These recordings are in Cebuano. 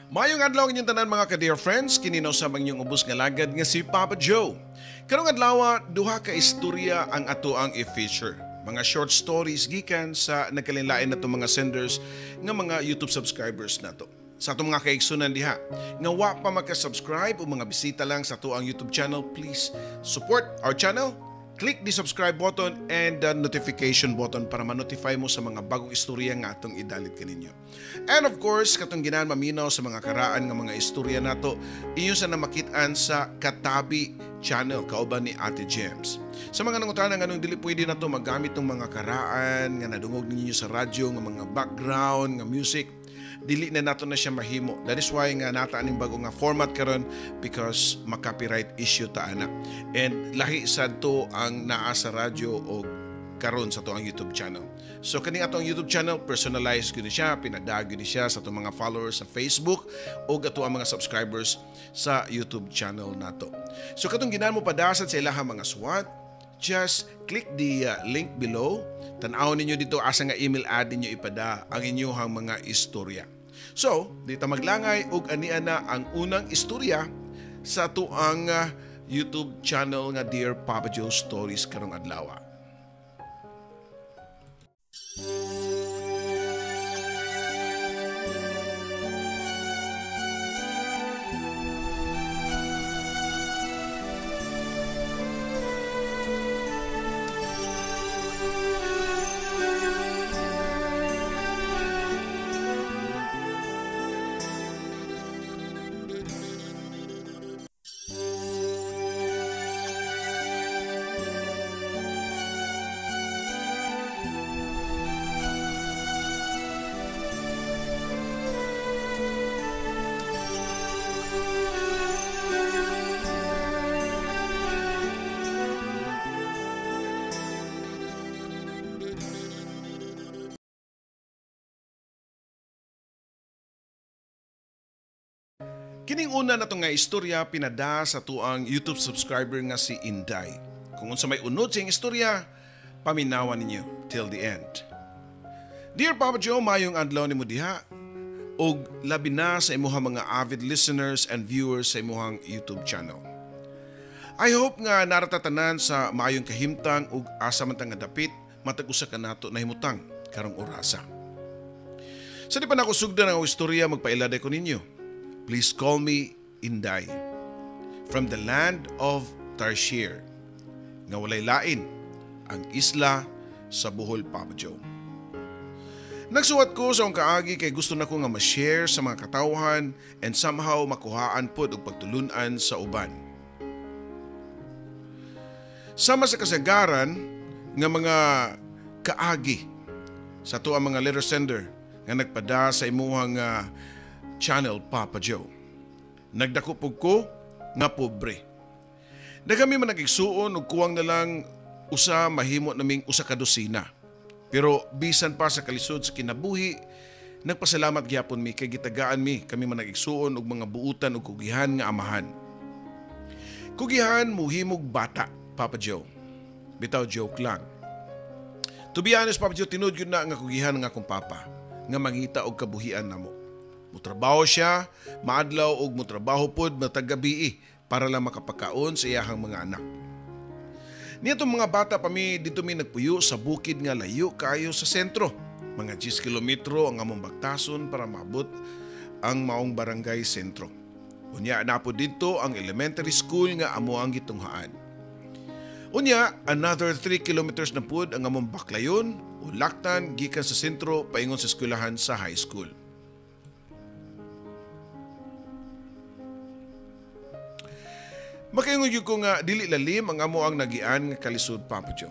Maayong adlaw inyong tanan, mga ka-dear friends, kini na usab ang inyong ubos nga lagad nga si Papa Joe. Karong adlaw, duha ka istorya ang ato ang i-feature. Mga short stories gikan sa nagkalinlain nato mga senders nga mga YouTube subscribers nato. Sa atong mga kaigsunan diha nga wa pa maka-subscribe o mga bisita lang sa ato ang YouTube channel, please support our channel. Click the subscribe button and the notification button para ma-notify mo sa mga bagong istorya nga atong idalit kaninyo. And of course, katong ginahan maminaw sa mga karaan nga mga istorya nato, inyo sa namakit-an sa Katabi channel kauban ni Ate James. Sa mga nangutana nganong dili pwede nato magamit ng mga karaan nga nadungog ninyo sa radyo nga mga background nga music, dili na nato na siya mahimo. That is why nga nata aning bago nga format karon because ma-copyright issue ta ana. And lahi sad to ang naa sa radyo o karon sa atoang YouTube channel. So kani atong YouTube channel, personalized gyud ni siya, pinadag gyud ni siya sa atong mga followers sa Facebook o ato ang mga subscribers sa YouTube channel nato. So katong ginahan mo padasad sa ilahang mga suwat, just click the link below. Tan-aw ninyo dito asa nga email ad ninyo ipada ang inyong mga istorya. So, di ta maglangay og ania na ang unang istorya sa atoang YouTube channel nga Dear Papa Joe Stories karong adlaw. Kining una na to nga istorya pinada sa tuang YouTube subscriber nga si Inday. Kung unsa may unod sa iyang istorya, paminawan ninyo till the end. Dear Papa Joe, mayong adlaw nimo diha og labi na sa imuhang mga avid listeners and viewers sa imuhang YouTube channel. I hope nga naratatanan sa maayong kahimtang ug asa man ta nga dapit matag usa ka nato nahimutang karong orasa. Sa di pa nako sugdan ang istorya, magpailaday ko ninyo. Please call me Inday. From the land of Tarsier, nga walay lain, ang isla sa Bohol, Papa Joe. Nagsuwat ko sa akong kaagi kay gusto nako nga ma-share sa mga katawhan and somehow makuhaan pod og pagtulun-an sa uban. Sama sa kasagaran nga mga kaagi sa ato ang mga letter sender nga nagpada sa imuhang channel, Papa Joe. Nagdako pug ko nga pobre. Dagami man nagigsuon og kuwang na lang usa mahimo naming usa ka dosina. Pero bisan pa sa kalisod sa kinabuhi, nagpasalamat gyapon mi kay gitagaan mi kami man nagigsuon og mga buutan og kugihan nga amahan. Kugihan muhimog bata, Papa Joe. Bitaw joke lang. To be honest, Papa Joe, tinuod gyud na nga kugihan nga akong papa nga mangita og kabuhian namo. Mutrabaho siya, maadlaw og mutrabaho pod matag gabii para lang makapakaon sa iyahang mga anak. Niadtong mga bata pa mi dito mi nagpuyo sa bukid nga layo kaayo sa sentro. Mga 10 kilometro ang among bagtason para maabot ang maong barangay sentro. Unya napo didto ang elementary school nga amo ang gitunghaan. Unya another 3 kilometers na pud ang among baklayon o laktan gikan sa sentro paingon sa eskwelahan sa high school. Makaingon gyud ko nga dili lalim ang amo ang nagian nga kalisod, Papa Joe.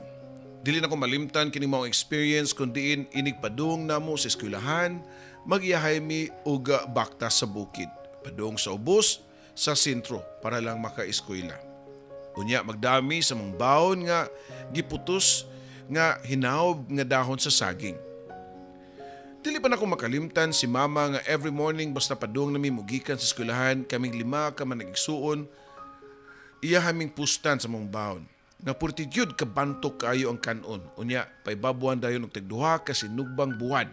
Dili na ko malimtan kini maong experience kun diin inig padung namo sa eskwelahan, magiyahay mi og bakta sa bukid, padung sa ubos sa sentro para lang makaeskwela. Unya magdami sa mong baon nga giputos nga hinaob nga dahon sa saging. Dili pa nako makalimtan si mama nga every morning basta padung nami mugikan sa eskwelahan, kaming lima ka man nagigsuon, iya haming pustan sa mong baon. Nga purti gyud kabantok kaayo ang kanon. Unya paibabuan dayon og tigduha ka sinugbang buwad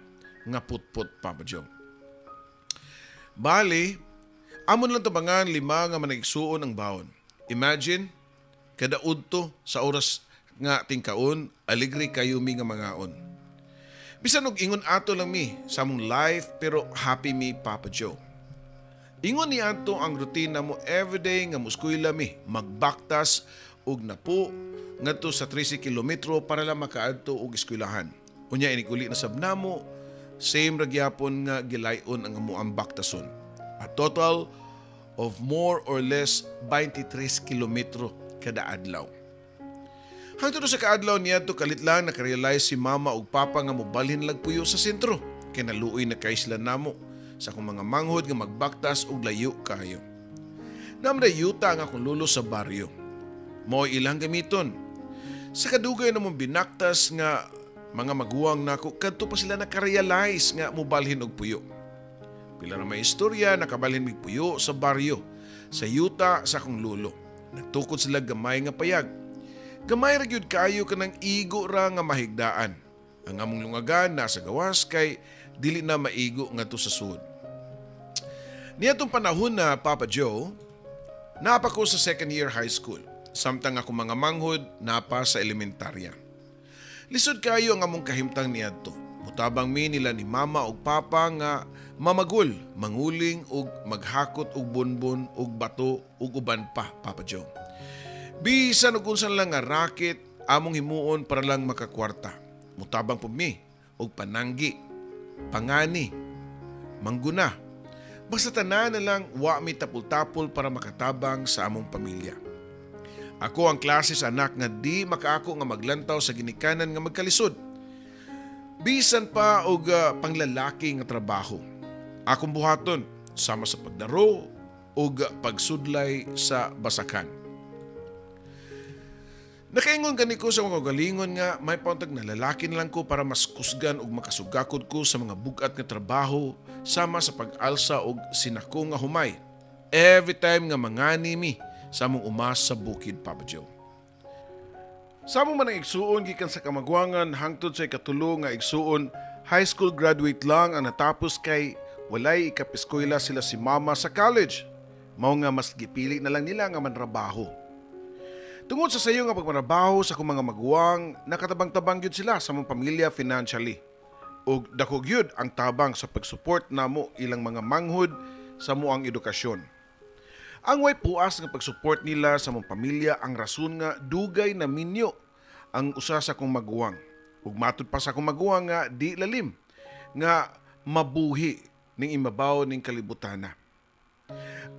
nga putput, Papa Joe. Bali, amon lang tabangan lima nga manigsuon ang baon. Imagine, kada udto sa oras nga tingkaon, alegre kayo mi nga mangaon. Bisan og ingon ato lang mi sa among life, pero happy mi, Papa Joe. Ingon ni ato ang rutina mo everyday nga muskwela mi, magbaktas og napo ngadto sa 13 kilometro para lang makaadto og eskwelahan. Unya inig uli na sab namo, same ra gyapon nga gilayon ang amoang baktason. A total of more or less 23 kilometro kada adlaw. Hangtod sa kaadlaw niadto, kalit lang nakarealize si mama ug papa nga mobalhin lagpuyo sa sentro. Kay naluoy na kay sila namo sa akong mga manghod nga magbaktas og layo kayo. Namday yuta nga akong lulo sa baryo. Mao ilang gamiton. Sa kadugay na mong binaktas nga mga maguwang nako, kadto pa sila nakarealize nga mobalhin og puyo. Pila na may istorya, nakabalhin mig puyo sa baryo, sa yuta sa akong lulo. Nagtukod sila gamay nga payag. Gamay ra gyud kaayo, kanang igo ra nga mahigdaan. Ang among lungagan nasa gawas kay dili na maigo ngadto sa sud. Niadtong panahon na, Papa Joe, napa ko sa second year high school. Samtang ako mga manghod napa sa elementarya. Lisod kayo ang among kahimtang niadto. Mutabang mi nila ni mama ug papa nga mamagul, manguling ug maghakot og bonbon ug bato ug uban pa, Papa Joe. Bisan og unsa lang nga racket among himuon para lang makakwarta. Mutabang pud mi og pananggi, pangani, mangguna. Basta tanan na lang wa mi tapol-tapol para makatabang sa among pamilya. Ako ang klase sa anak nga di makaako nga maglantaw sa ginikanan nga magkalisod. Bisan pa og panglalaki nga trabaho. Akong buhaton sama sa pagdaro ug pagsudlay sa basakan. Nakaingon gani ko sa mga galingon nga may pauntag na lalaki na lang ko para mas kusgan ug makasugakod ko sa mga bugat nga trabaho sama sa pag-alsa og sinako nga humay. Every time nga mangani mi sa among umas sa bukid, Papa Joe. Sa among manang igsuon gikan sa kamagwangan hangtod sa ikatulo nga igsuon, high school graduate lang ang natapos kay walay ikapiskwela sila si mama sa college. Mao nga mas gipili na lang nila nga manrabaho. Tungod sa sayo nga pagmanrabaho sa akong mga maguwang, nakatabang-tabang gyud sila sa among pamilya financially. Ug dako gyud ang tabang sa pag-support namo ilang mga manghod sa muang edukasyon. Ang way puas nga pag-support nila sa among pamilya ang rason nga dugay na minyo ang usa sa akong maguwang. Ug matud pa sa akong maguwang nga di lalim nga mabuhi ning imabaw ning kalibutana.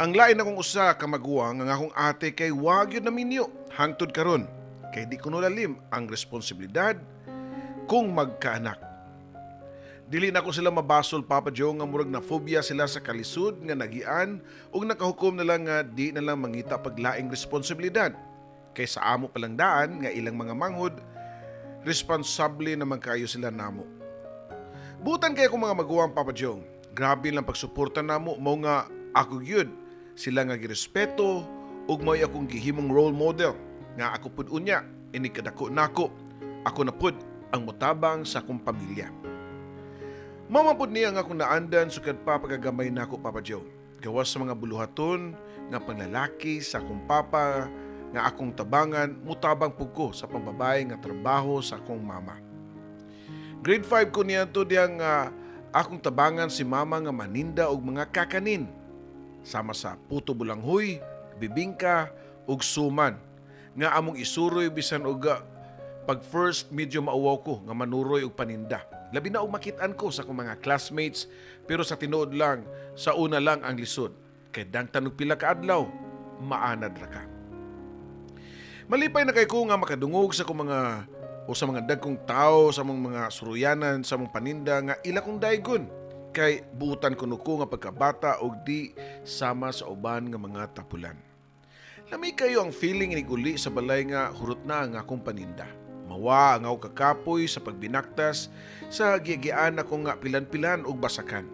Ang lain akong usa ka maguwang, ang akong ate, kay wa gyud na minyo hangtod karon kay di kuno lalim ang responsibilidad kung magkaanak. Dili na ko sila mabasol, Papa Joe, nga murag na phobia sila sa kalisod nga nagian ug nakahukom na lang nga di na lang mangita paglaing responsibilidad. Kay sa amo palang daan nga ilang mga manghod, responsable naman kayo sila namo. Butan kay akong mga maguwang, Papa Joe. Grabe lang pagsuporta namo, mao nga ako gyud sila nga girespeto ug mao'y akong gihimong role model nga ako pud unya inig kadako nako, ako na pud ang motabang sa akong pamilya. Mao man pud niya nga akong naandan sukad pa pagkagamay nako, Papa Joe. Gawas sa mga buluhaton nga panglalaki sa akong papa nga akong tabangan, mutabang pud ko sa pambabae nga trabaho sa akong mama. Grade 5 ko niya to diyang akong tabangan si mama nga maninda og mga kakanin sama sa puto bulanghoy, bibingka ug suman nga among isuroy bisan og pag first medyo mauwaw ko nga manuroy og paninda. Labi na og makit-an ko sa akong mga classmates, pero sa tinuod lang sa una lang ang lisod. Kay dangtan og pila ka adlaw maanad ra ka. Malipay na kay ko nga makadungog sa akong mga o sa mga dagkong tao sa among mga suruyanan sa among paninda nga ila kong daygon kay buutan kuno ko nga pagkabata og di sama sa uban nga mga tapulan. Lami kayo ang feeling inig uli sa balay nga hurot na ang akong paninda. Mawa ang ako kakapoy sa pagbinaktas sa giagian ako nga pilan-pilan og basakan.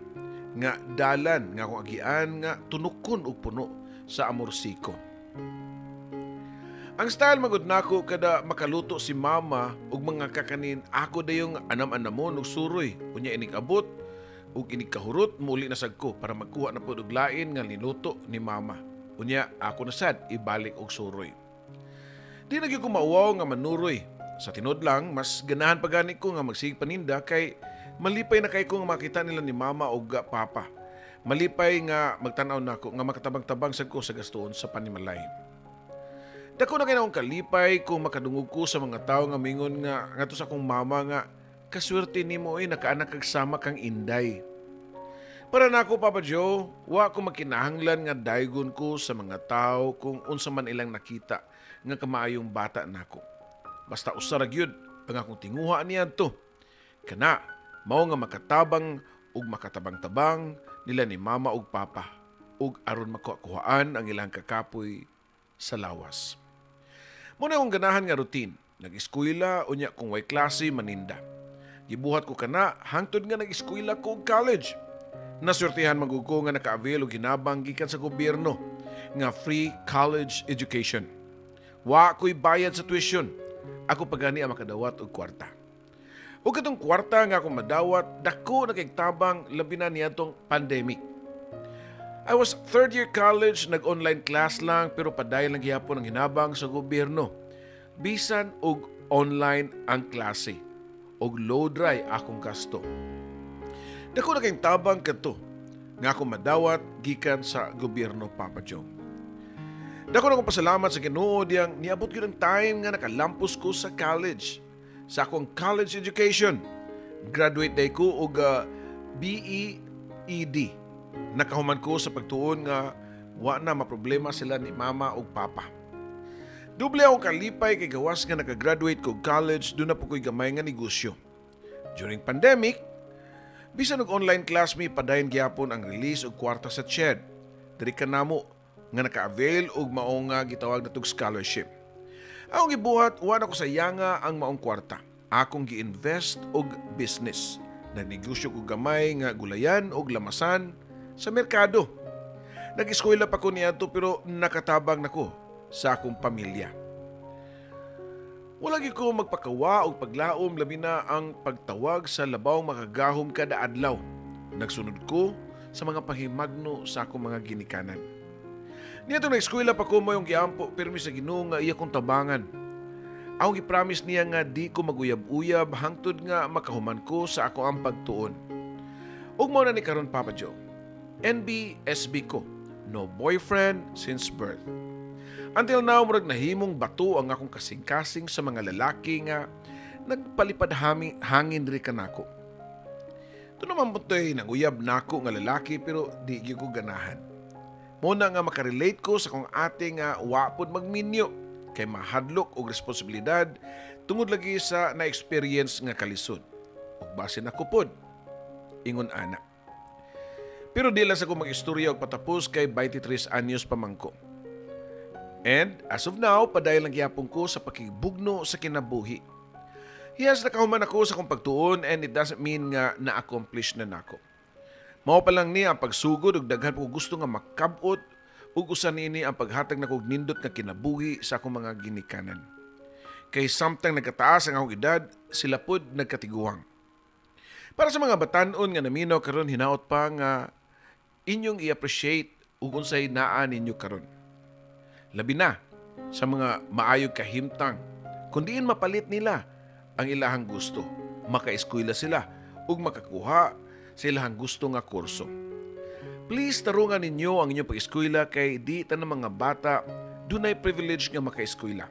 Nga dalan nga akong agian nga tunukon og puno sa amorsiko. Ang style magud nako, kada makaluto si mama og mga kakanin, ako dayong anam-anamon og suroy. Unya inig abot Ug inig kahurot, muuli na sad ko para magkuha na pod og lain nga niluto ni mama. Unya ako na sad ibalik og suroy. Di na gyud ko mauwaw nga manuroy. Sa tinuod lang, mas ganahan pa gani ko nga magsige paninda kay malipay na kay ko nga makita nila ni mama og papa. Malipay nga magtan-aw nako nga makatabang-tabang sad ko sa gastuon sa panimalay. Dako na kay akong kalipay kung makadungog ko sa mga tawo nga mingon nga ngadto sa akong mama nga kaswerte nimo eh, nakaanak kag sama kang Inday. Para nako, Papa Joe, wa ko magkinahanglan nga daygon ko sa mga tao kung unsa man ilang nakita nga kamaayong bata nako. Basta usa ra gyud ang akong tinguha niadto. Kana mao nga makatabang ug makatabang-tabang nila ni mama ug papa ug aron makuhaan ang ilang kakapoy sa lawas. Mao na akong ganahan nga routine. Nag-eskwela, unya kung way klase, maninda. Gibuhat ko kana hangtod nga nag-eskwela ko og college. Naswertihan man gud ko nga naka-avail og hinabang gikan sa gobyerno nga free college education. Wa ko'y bayad sa tuition. Ako pa gani ang makadawat og kwarta. Ug katong kwarta nga akong madawat, dako na kay tabang, labi na niadtong pandemic. I was third year college, nag-online class lang pero padayon lang gihapon ang hinabang sa gobyerno. Bisan og online ang klase og low dry akong gasto. Dako na kayong tabang kadto nga ako madawat gikan sa gobyerno, Papa Joe. Dako na akong pasalamat sa Ginoo diyang niabot gyud ang time nga nakalampos ko sa college. Sa akong college education, graduate day ko og BEED. Nakahuman ko sa pagtuon nga wa na maproblema sila ni mama ug papa. Doble akong kalipay kay gawas nga nakagraduate ko og college, duna pod ko'y gamay nga negosyo. During pandemic, bisan og online class mi, padayon gyapon ang release og kwarta sa CHED. Diri ka namo nga naka-avail og mao nga gitawag natog scholarship. Akong gibuhat, wa na ko sayanga ang maong kwarta. Akong gi-invest og business. Nagnegosyo ko gamay nga gulayan og lamasan sa merkado. Nag-eskwela pa ko niadto pero nakatabang nako sa akong pamilya. Wala gyud ko magpakawa og paglaom, labi na ang pagtawag sa labawng makagahom kada adlaw. Nagsunod ko sa mga pahimagno sa akong mga ginikanan. Niadto nag-eskwela pa ko, mao akong giampo pirmi sa Ginoo nga iya kong tabangan. Akong gipromise niya nga di ko maguyab-uyab hangtod nga makahuman ko sa ako ang pagtuon. Ug mao na ni karon, Papa Joe. NBSB ko. No boyfriend since birth. Until now, murag nahimong bato ang akong kasing-kasing sa mga lalaki nga nagpalipad hangin diri kanako. Duna man putoy nanguyab nako nga lalaki pero di gyud ko ganahan. Mao na nga makarelate ko sa akong ate nga wa pod magminyo kay mahadlok og responsibilidad tungod lagi sa na-experience nga kalisod. Ug basin ako pod ingon ana. Pero di lang sa ko mag-istorya og patapos kay 23 anyos pa man ko. And as of now, padayon lang gihapon ko sa pakibugno sa kinabuhi. Yes, nakahuman ako sa akong pagtuon and it doesn't mean nga na-accomplish na nako. Mao pa lang ni ang pagsugod ug daghan ko gusto nga makabot ug usa niini ang paghatag nako og nindot nga kinabuhi sa akong mga ginikanan. Kay samtang nagkataas ang akong edad, sila pod nagkatiguang. Para sa mga batan-on nga naminaw karon, hinaot pa nga inyong i-appreciate ug unsay naa ninyo karon. Labi na sa mga maayog kahimtang, kun diin mapalit nila ang ilahang gusto, makaeskwela sila ug makakuha sa ilahang gusto nga kurso. Please tarungan ninyo ang inyong pag-eskwela kay di tanang mga bata dunay privilege nga makaeskwela.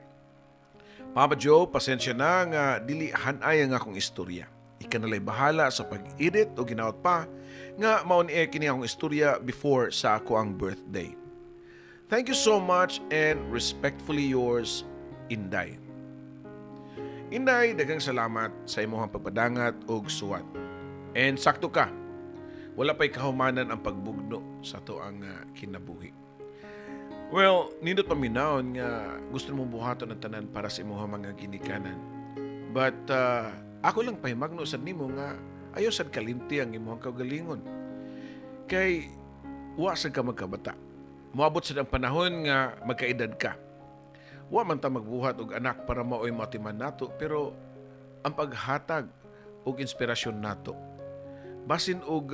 Papa Joe, pasensya na nga dili hanay ang akong istorya. Ika nalay bahala sa pag-edit o ginaot pa nga ma-on air kini akong istorya before sa ako ang birthday. Thank you so much and respectfully yours, Inday. Inday, daghang salamat sa imong pagpadangat og suwat. And sakto ka. Wala pa'y kahumanan ang pagbugno sa atoang kinabuhi. Well, nindot paminawon nga gusto mo buhaton ang tanan para sa imong mga ginikanan. But ako lang pahimagno sad nimo nga ayaw sad kalimti ang imong kaugalingon. Kay wa sad ka magkabata. Moabot sad ang panahon nga magkaedad ka. Wa man ta magbuhat og anak para maoy matiman nato, pero ang paghatag og inspirasyon nato. Basin og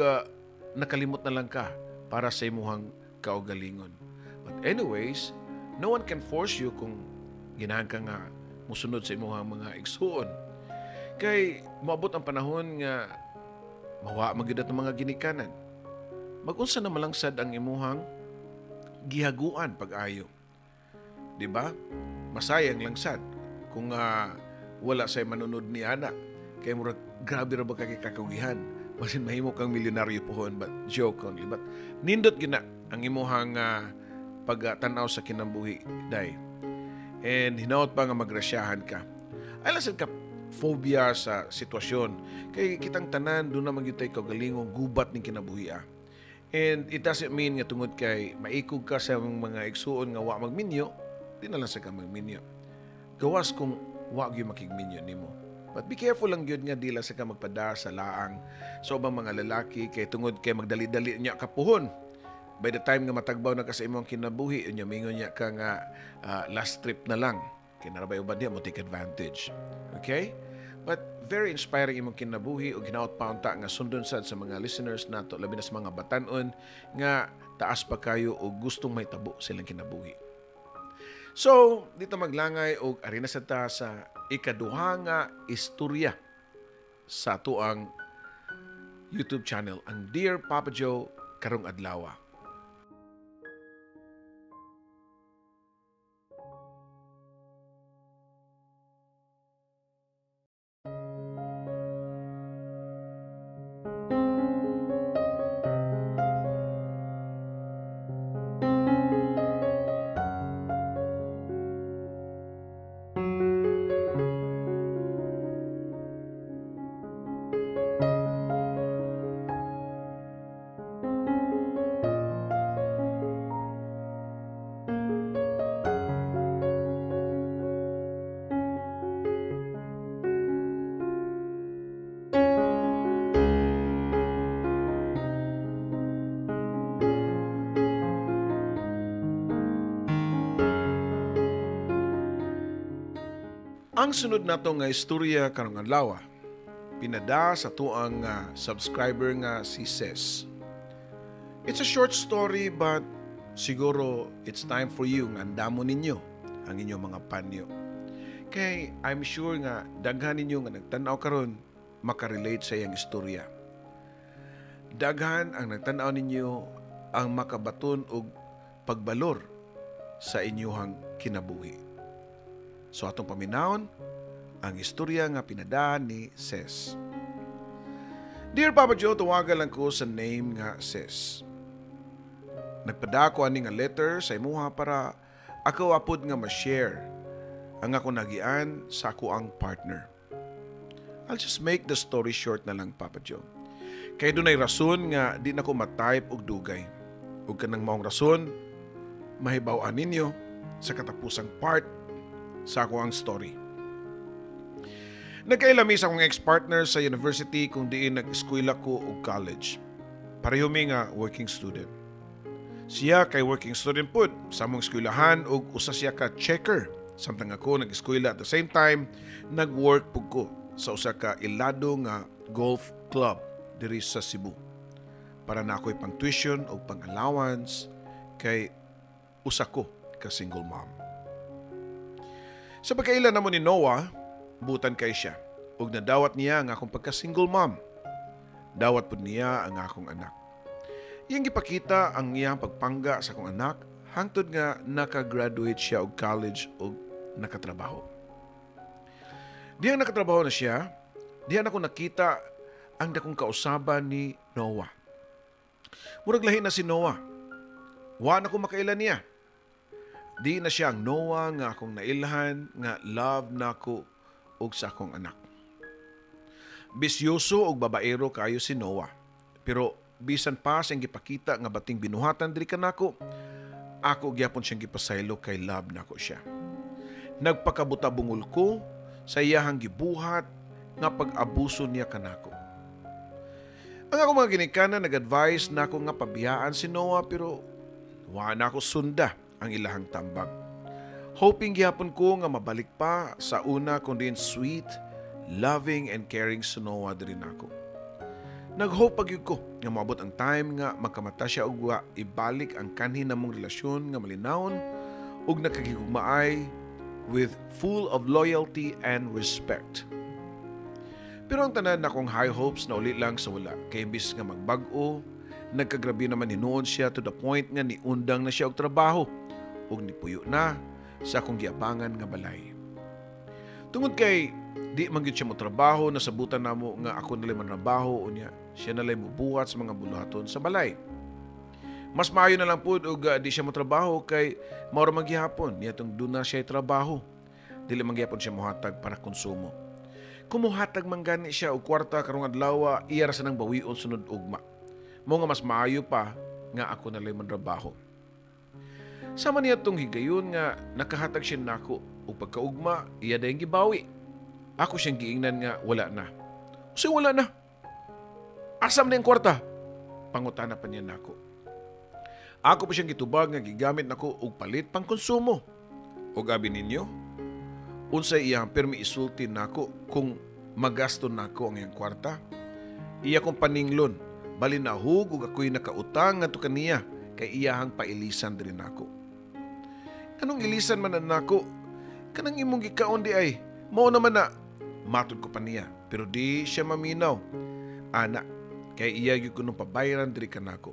nakalimot na lang ka para sa imuhang kaugalingon. But anyways, no one can force you kung ginahan ka nga musunod sa imuhang mga igsuon. Kay moabot ang panahon nga mawa magyud ang mga ginikanan. Mag-unsa na malang sad ang imuhang gihaguan pag-ayo. Di ba? Masayang lang sad kung wala say manunod ni ana. Kay murag grabe ra ba kay kakagihan. Basin mahimo kang milyonaryo pohon, but joke only. But nindot gina ang imuhang pagtanaw sa kinabuhi day. And hinaot pa nga magrasyahan ka. Ay lang ka phobia sa sitwasyon. Kay kitang tanan doon naman gyud tay kaugalingong gubat ning kinabuhi. And it doesn't mean nga tungod kay maikog ka sa mga igsuon nga wa magminyo, di na lang sa ka magminyo. Gawas kung wa gyud makigminyo nimo. But be careful lang gyud nga di lang sa ka magpada sa laang sa ubang mga lalaki kay tungod kay magdali-dali niya kapuhon. By the time nga matagbaw na ka sa imong kinabuhi, unya mingon niya ka nga last trip na lang. Kay narabay uban diya mo take advantage. Okay? But very inspiring imong kinabuhi ug hinaot pa unta nga sundon sad sa mga listeners nato, labi na sa mga batan-on nga taas pa kayo og gustong mahitabo silang kinabuhi. So, dito maglangay og ari na sad ta sa ikaduha nga istorya sa atoang YouTube channel, ang Dear Papa Joe karong adlaw. Ang sunod nato nga istorya karong adlaw, pinada sa tuang subscriber nga si Ses. It's a short story but siguro it's time for you nga andamo ninyo ang inyong mga panyo. Kay I'm sure nga daghan ninyo nga nagtan-aw karon makarelate sa iyang istorya. Daghan ang nagtan-aw ninyo ang makabaton og pagbalor sa inyuhang kinabuhi. So atong paminawon ang istorya nga pinada ni Ses. Dear Papa Joe, tawagan lang ko sa name nga Ses. Nagpada ko ani nga letter sa imuha para ako apod nga ma-share ang ako nagian sa ako ang partner. I'll just make the story short na lang, Papa Joe. Kay dunay rason nga di na ko ma-type og dugay. Ug kanang maong rason, mahibaw-an ninyo sa katapusang part sa ako ang story. Nagkailami sa akong ex-partner sa university kung diin nag-eskwela ko og college. Pareho mi nga working student. Siya kay working student pud sa among eskwelahan og usa siya ka checker. Samtang ako nag-eskwela at the same time, nag-work pud ko sa usa ka ilado nga golf club diri sa Cebu. Para na ako'y pang tuition o pang allowance kay usa ko ka single mom. Sa pagkaila namo ni Noah, butan kay siya. Ug nadawat niya ang akong pagka-single mom. Dawat pud niya ang akong anak. Iyang gipakita ang iyang pagpangga sa akong anak hangtod nga nakagraduate siya og college ug nakatrabaho. Diyang nakatrabaho na siya, diyan ako nakita ang dakong kausaban ni Noah. Murag lahi na si Noah. Wa na ko makaila niya. Di na siya ang Noah nga akong nailhan, nga love nako og sa akong anak. Bisyoso og babaero kayo si Noah. Pero bisan pa siyang gipakita nga bating binuhatan diri kanako, ako gyapon siyang gipasaylo kay love nako siya. Nagpakabuta bungol ko sa iyahang gibuhat nga pag-abuso niya kanako. Ang akong mga ginikanan nag-advise nako nga pabiyaan si Noah pero wa na ako sunda ang ilahang tambag. Hoping gihapon ko nga mabalik pa sa una kundi sweet, loving and caring si Noah diri nako. Nag-hope pa gyud ko nga moabot ang time nga magkamata siya og wa ibalik ang kanhi namong relasyon nga malinawon ug nakagigugmaay with full of loyalty and respect. Pero ang tanan nakong high hopes na uli lang sa wala. Kay imbis nga magbag-o, nagkagrabe naman hinuon siya to the point nga niundang na siya og trabaho ug nipuyo na sa akong giabangan nga balay. Tungod kay di man gyud siya mo trabaho, nasabutan namo nga ako nalay manrabaho, unya siya nalay mubuhat sa mga buluhaton sa balay. Mas maayo na lang pud og di siya mo trabaho kay mao ra man gihapon niya tong duna siya trabaho. Dili man gihapon siya mohatag para konsumo. Kung mohatag man gani siya og kwarta karong adlaw, iya ra sa nang bawion sunod ugma. Mao nga mas maayo pa nga ako nalay manrabaho. Sama niya tong higayon nga nakahatag siya nako og pagkaugma, iya dayong gibawi. Ako siyang giingnan nga wala na. Unsay wala na? Asa man ang kwarta? Pangutana pa niya nako. Ako pa siyang gitubag nga gigamit nako og palit pang konsumo. Og abi ninyo, unsay iyang pirmi isulti nako kung magasto nako ang iyang kwarta? Iya kong paninglon, bali nahug ug ako'y nakautang ngadto kaniya kay iyahang pailisan diri nako. Kanong ilisan man na nako, kanang imong gikaon di ay, mao naman na, matod ko pa niya, pero di siya maminaw. Ana, kay iya gyud kunong pabayran diri kanako.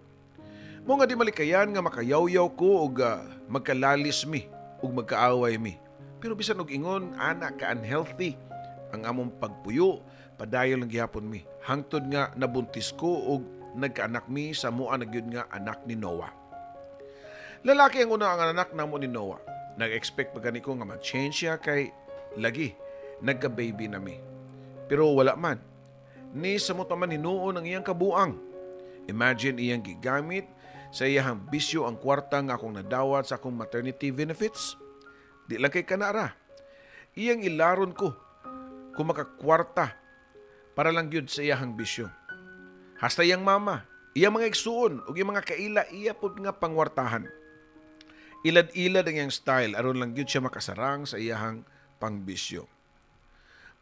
Mao nga di malikayan nga makayawyaw ko og magkalalis mi ug magkaaway mi. Pero bisan og ingon ana ka unhealthy ang among pagpuyo, padayon lang gihapon mi. Hangtod nga nabuntis ko og nagkaanak mi sa mua na gyud nga anak ni Noah. Lalaki ang una ang anak namo ni Noah. Nag-expect pa gani ko nga ma-change siya kay lagi nagka-baby na mi. Pero wala man. Ni samot pa man hinuon ang iyang kabuang. Imagine iyang gigamit sa iyang bisyo ang kwarta nga akong nadawat sa akong maternity benefits. Di lang kay kanara. Iyang ilaron ko kung makakwarta para lang gyud sa iyang bisyo. Hasta iyang mama, iyang mga igsuon ug iyang mga kaila iya pud nga pangwartahan. Ilad-ilad ang iyang style aron lang gyud siya makasarang sa iyang pangbisyo.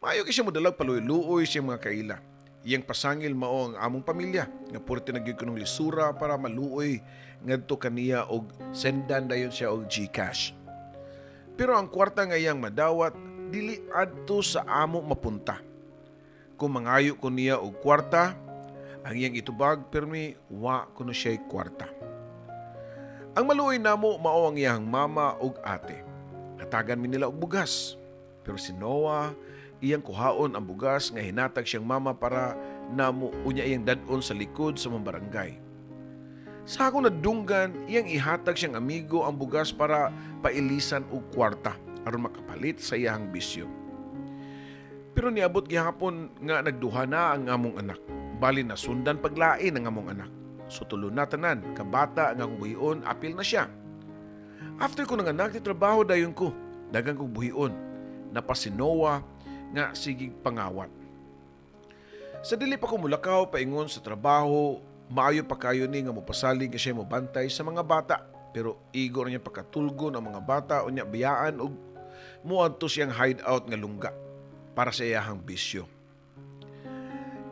Maayo kay siya modalag paluoy-luoy sa iyang mga kaila. Iyang pasangil mao ang among pamilya nga purte na gyud kunong lisura para maluoy ngadto kaniya og sendan dayon siya og GCash. Pero ang kwarta nga iyang madawat dili adto sa amo mapunta. Kung mangayo ko niya og kwarta, ang iyang itubag pirmi wa kuno siya'y kwarta. Ang maluoy namo mao ang iyang mama ug ate. Hatagan mi nila og bugas. Pero si Noah, iyang kuhaon ang bugas nga hinatag siyang mama para namo unya iyang dad-on sa likod sa mga barangay. Sa akong nadunggan, iyang ihatag siyang amigo ang bugas para pailisan og kwarta aron makapalit sa iyang bisyo. Pero niabot gihapon nga nagduha na ang among anak. Bali na sundan paglain ang among anak. So tulo na tanan, kabata nga akong buhion, apil na siya. After ko nanganak, di trabaho dayon ko. Dagang kong buhion. Napa si Noah nga sigig pangawat. Sa dili pa ko mulakaw paingon sa trabaho, maayo pa kayo ni nga mopasalig nga siya mobantay sa mga bata. Pero igo na niya pagkatulgon ang mga bata o niya biyaan og muadto siyang hideout nga lungga para sa iyahang bisyo.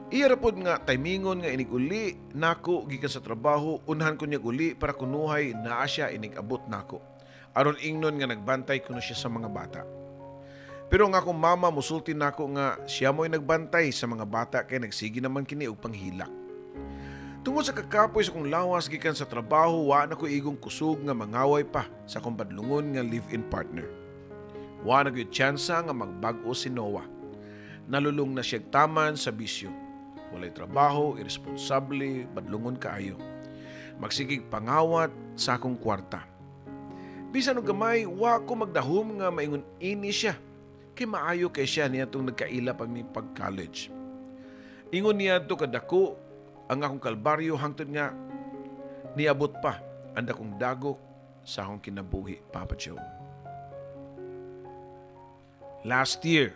Iya ra pod nga timingon nga inig uli nako gikan sa trabaho, unhan ko niya uli para kunuhay naa siya inig abot nako. Aron ingnon nga nagbantay kuno siya sa mga bata. Pero nga akong mama musulti nako nga siya mo'y nagbantay sa mga bata kay nagsigi naman kini og panghilak. Tungod sa kakapoy sa kong lawas gikan sa trabaho, wa na ko igong kusog nga mangaway pa sa akong badlungon nga live-in partner. Wa na gyud tsansa nga magbag-o si Noah. Nalulong na siya taman sa bisyo. Walay trabaho, iresponsable, badlungon kaayo. Magsigig pangawat sa akong kwarta. Bisan og gamay, wa ko magdahom nga maingon ini siya. Kay maayo kay siya niya itong nagkaila pa mi pag-college. Ingon niya ito kadako ang akong kalbaryo hangtod nga niabot pa ang dakong dagok sa akong kinabuhi, Papa Joe. Last year,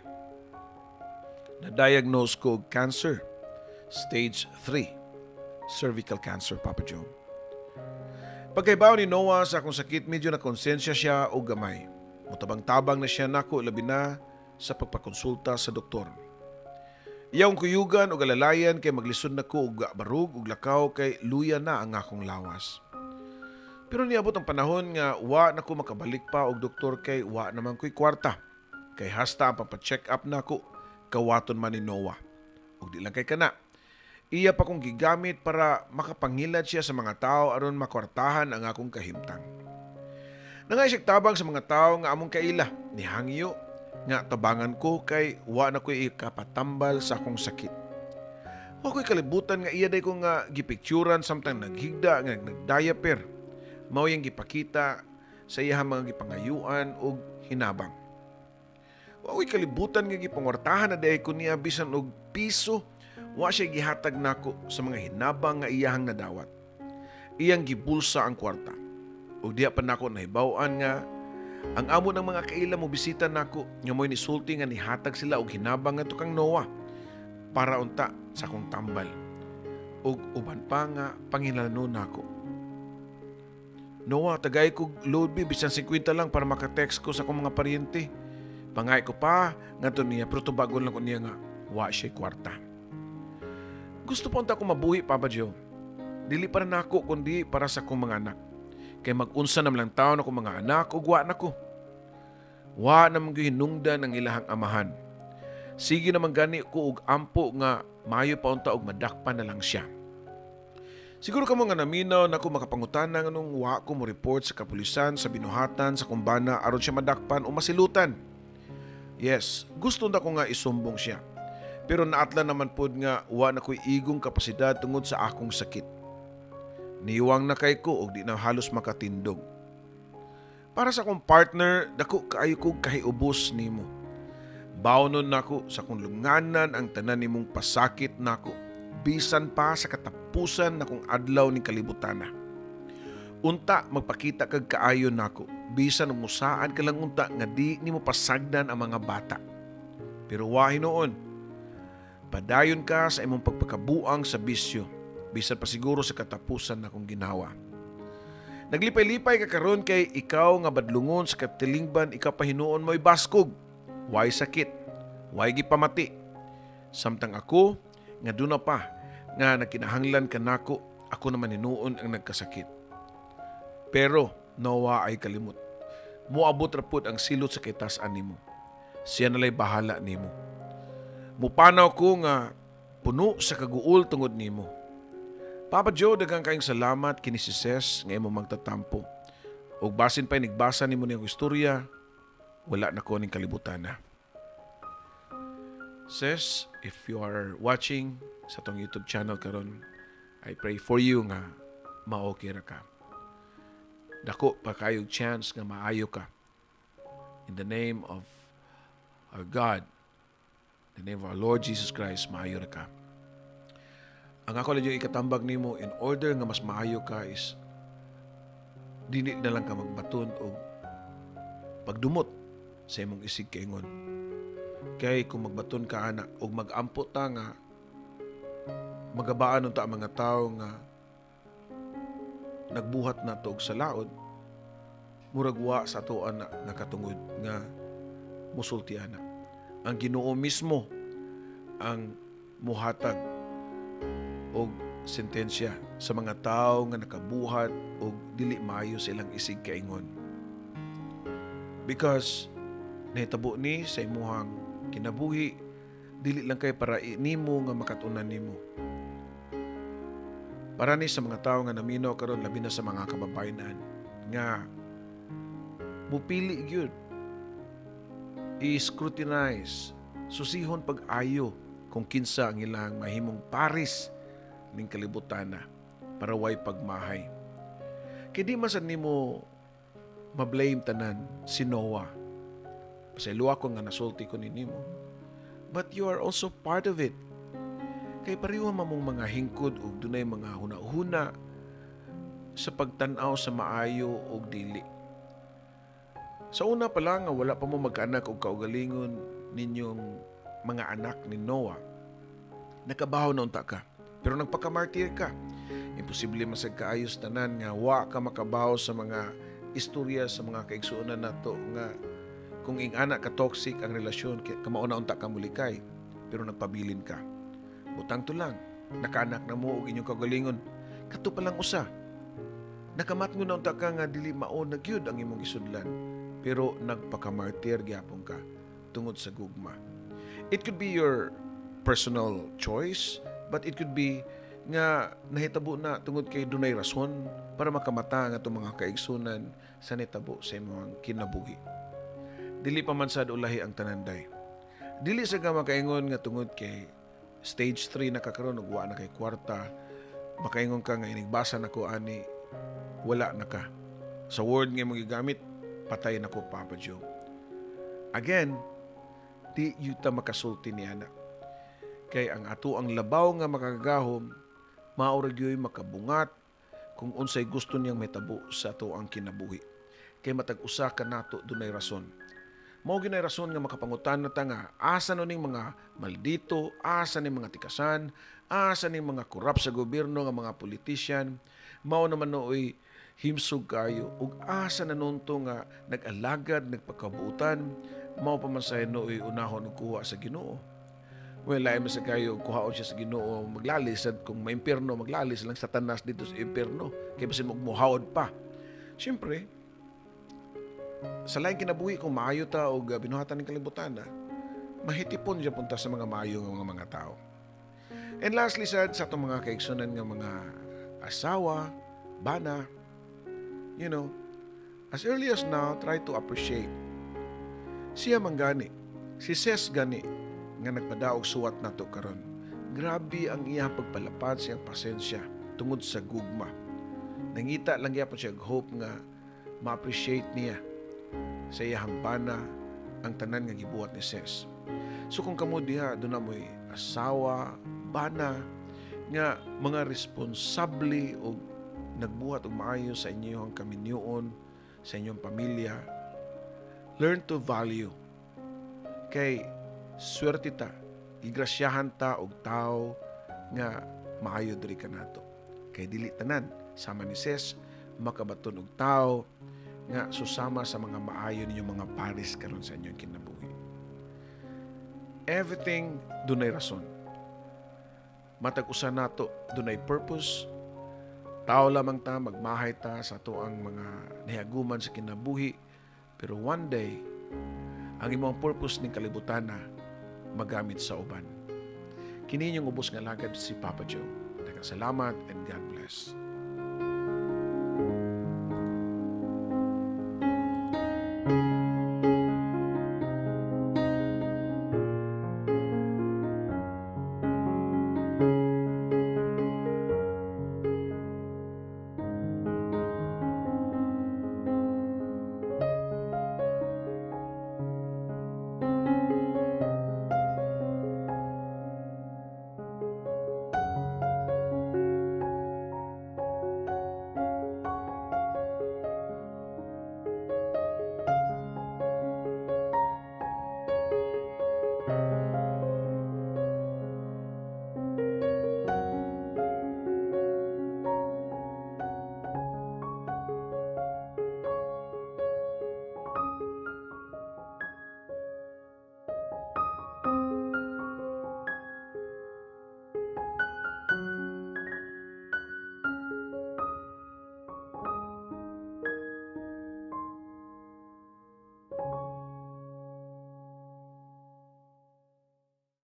na-diagnose ko og cancer, stage 3, cervical cancer, Papa Joe. Pagkaibaw ni Noah sa akong sakit, medyo na konsensya siya og gamay. Mutabang-tabang na siya nako, labi na sa pagpakonsulta sa doktor. Iyang kuyugan og alalayan kay maglisod na ko og barug og lakaw kay luya na ang akong lawas. Pero niabot ang panahon nga wa na ko makabalik pa og doktor kay wa naman ko'y kwarta. Kay hasta ang pampa-check up nako kawaton man ni Noah. Ug di lang kay kana. Iya pa kong gigamit para makapangilad siya sa mga tao aron makwartahan ang akong kahimtang. Nangay siya tabang sa mga tao nga among kaila, nihangyo nga tabangan ko kay wa na ko'y ikapatambal sa akong sakit. Wa ko'y kalibutan nga iya day ko nga gipicturan samtang naghigda nga nagdiaper. Mao yang gipakita sa iyang mga gipangayuan og hinabang. Wa ko'y kalibutan nga gipangwartahan na day ko niya bisan og piso, wa siya gihatag nako sa mga hinabang nga iyahang nadawat. Iyang gibulsa ang kwarta. Ug diha pa nako nahibaw-an nga ang amo ng mga kaila mo bisita nako nga mo'y nisulti nga nihatag sila og hinabang ngadto kang Noah para unta sa akong tambal ug uban pa nga panginahanglanon nako. "Noah, tagay ko load bi bisan 50 lang para maka-text ko sa akong mga paryente." Pangay ko pa ngadto niya, pero tubagon lang ko niya nga wa siya kwarta. Gusto pa unta ko mabuhi, Papa Joe. Dili para nako kundi para sa akong mga anak. Kay mag-unsa naman lang taon akong mga anak ug wa na ko. Wa naman gihinungdan ang ilahang amahan. Sige naman gani ko og ampo nga maayo pa unta og madakpan na lang siya. Siguro kamo nga naminaw nako makapangutana nganong wa ko mo report sa kapulisan sa binuhatan sa kumbana aron siya madakpan o masilutan. Yes, gusto na ko nga isumbong siya. Pero naatla naman pod nga wa na ko'y igong kapasidad tungod sa akong sakit. Niwang na kay ko og di na halos makatindog. Para sa akong partner, dako kaayo kog kahiubos nimo. Bawnon nako sa akong lunganan ang tanan nimong pasakit nako, bisan pa sa katapusan nakong adlaw ning kalibutana. Unta magpakita kag kaayo nako, bisan og musaad ka lang unta nga di nimo pasagdan ang mga bata. Pero wa hinuon, padayon ka sa imong pagpakabuang sa bisyo, bisan pa siguro sa katapusan nakong ginawa. Naglipay-lipay ka karon kay ikaw nga badlungon sa katilingban, ikaw pa hinuon mo'y baskog. Way sakit, way gipamati. Samtang ako, nga duna pa, nga nagkinahanglan ka nako, ako naman hinuon ang nagkasakit. Pero Noah ay kalimot. Moabot ra pud ang silot sa kitas-an nimo. Siya nalay bahala nimo. Mupanaw ko nga puno sa kaguol tungod nimo. Papa Joe, daghang kayong salamat kini si Ses nga imong magtatampo. Og basin pa'y nagbasa nimo niyang istorya, wala na ko ning kalibutan na. Ses, if you are watching sa tong YouTube channel karon, I pray for you nga ma-okay ra ka. Dako pa kayo chance nga maayo ka. In the name of our God, in the name of our Lord Jesus Christ, maayo ra ka. Ang ako lang yung ikatambag nimo in order nga mas maayo ka is dili na lang ka magbaton og pagdumot sa imong isig kaingon. Kay kung magbaton ka ana og magampo ta nga magabaan unta ang mga tawo nga nagbuhat na og sa laod, murag wa sa atoa na nga katungod nga musulti ana. Ang Ginoo mismo ang muhatag og sentensya sa mga tao nga nakabuhat og dili maayo sa ilang isig kaingon. Because nahitabo ni sa imuhang kinabuhi, dili lang kay para nimo nga makatunan nimo. Para ni sa mga tao nga naminaw karon, labi na sa mga kababayenan nga mupili gyud, i-scrutinize, susihon pag-ayo kung kinsa ang ilang mahimong paris ning kalibutana para way pagmahay. Kay di man sad nimo ma-blame tanan si Noah. Pasayloa ko nga nasulti ko ni nimo. But you are also part of it. Kay pareho man mong mga hingkod ug dunay mga huna-huna sa pagtan-aw sa maayo ug dili. Sa una pa lang nga wala pa mo magkaanak og kaugalingon ninyong mga anak ni Noah, nakabaho na unta ka. Pero nagpakamartir ka. Imposible masag kaayos tanan nga wa ka makabaho sa mga istorya sa mga kaigsuonan nato nga kung ing-ana ka toxic ang relasyon, kamao na unta ka mulikay. Pero nagpabilin ka. Butang to lang, nakaanak na mo og inyong kagalingon. Kato pa lang usa. Nakamatngon na unta ka nga dili mao na gyud ang imong gisudlan. Pero nagpakamartir gyapon ka tungod sa gugma. It could be your personal choice, but it could be nga nahitabo na tungod kay dunay rason para makamata nga itong mga kaigsunan sa nitabo sa imong kinabuhi. Dili pa man sad ulahi ang tanan day. Dili sa ka makaingon nga tungod kay stage 3 na kakaron ug wa na kay kwarta, makaingon ka nga inigbasa nako ani, wala na ka. Sa word nga imong gigamit, "Patay na ko, Papa Joe." Again, di yuta makasulti ni ana. Kay ang ato ang labaw nga makagagahom, mao ra gyoy makabungat kung unsay gusto niyang mahitabo sa ato ang kinabuhi. Kay matag usa ka nato dunay rason. Mao ginay rason nga makapangutan na ta nga asa no ning mga maldito, asa ning mga tikasan, asa ning mga korap sa gobyerno nga mga politician, mao naman nooy himsog kayo ug asa na nunto nga nag-alagad, nagpakabuutan, mao pa man sa nooy unahon og kuha sa Ginoo. Well, lain man sa kayo kuhaon siya sa Ginoo, maglalis sad kung maimpierno, maglalis lang Satanas dito sa impierno kay basin mo muhaod pa. Siyempre, sa laing kinabuhi, kung maayo ta og binuhatan ng kalibutan na, mahitipon siya punta sa mga maayo nga mga tao. And lastly sad sa atong mga kaigsunan nga mga asawa, bana, as early as now, try to appreciate. Siya man gani, si Ses gani, nga nagpadaog suwat nato karon. Grabe ang iyang pagpalapad sa iyang pasensya tungod sa gugma. Nangita lang gyapon siya og hope nga ma-appreciate niya sa iyang bana ang tanan nga gibuhat ni Ses. So kung kamo diha doon na mo'y asawa, bana, nga mga responsable o nagbuhat og maayo sa inyong kaminyoon, sa inyong pamilya, learn to value. Kay swerte ta, gigrasyahan ta og tao nga maayo diri kanato. Kay dili tanan sama ni Ses makabaton og tao nga susama sa mga maayo ninyong mga pares karon sa inyong kinabuhi. Everything dunay rason. Matag usa nato dunay purpose. Tao lamang ta, magmahay ta sa ato ang mga nahiaguman sa kinabuhi. Pero one day, ang imong purpose ning kalibutan na magamit sa uban. Kini inyong ubos nga lagad si Papa Joe. Daghang salamat and God bless.